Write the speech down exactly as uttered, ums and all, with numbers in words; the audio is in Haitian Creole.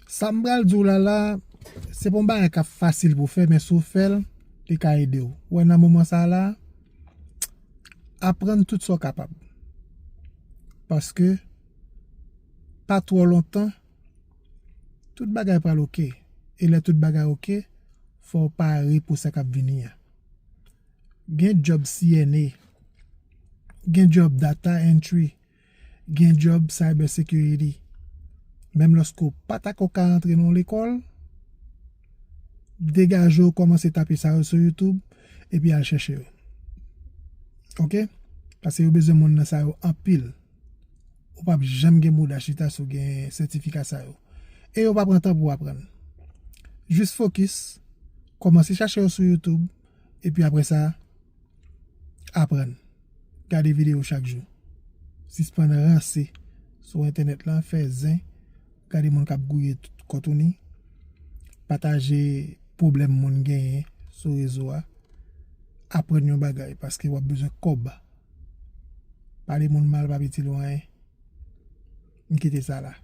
Sa m pral di w la la, se pa yon bagay k ap fasil pou w fè, men si w fè l, li ka ede w. Ou wè, nan moman sa la, aprann tout sa w kapab. Paske, pa twò lontan, tout bagay pral oke. E lè tout bagay oke, fò w pare pou sa k ap vini an. Gen job C N A, gen job data entry, gen job cyber security. Menm lòske w pa ta ko ka antre nan yon lekòl, degaje w, kòmanse tape sa yo sou YouTube, epi al chèche yo. Oke? Paske yo bezwen moun nan sa yo anpil. Ou p ap janm gen mouda chita si w gen sètifika sa yo. E yo pa pran tan pou w aprann. Jis fokis, kòmanse chache yo sou YouTube, epi apre sa, aprann. Gade videyo chak jou. Sispann ranse sou entènèt lan, fè zen, gade moun k ap gouye kòtouni, pataje pwoblèm moun genyen sou rezo a, aprann yon bagay, paske w ap bezwen kòb. Pale moun mal pa itil w anyen. M kite sa la.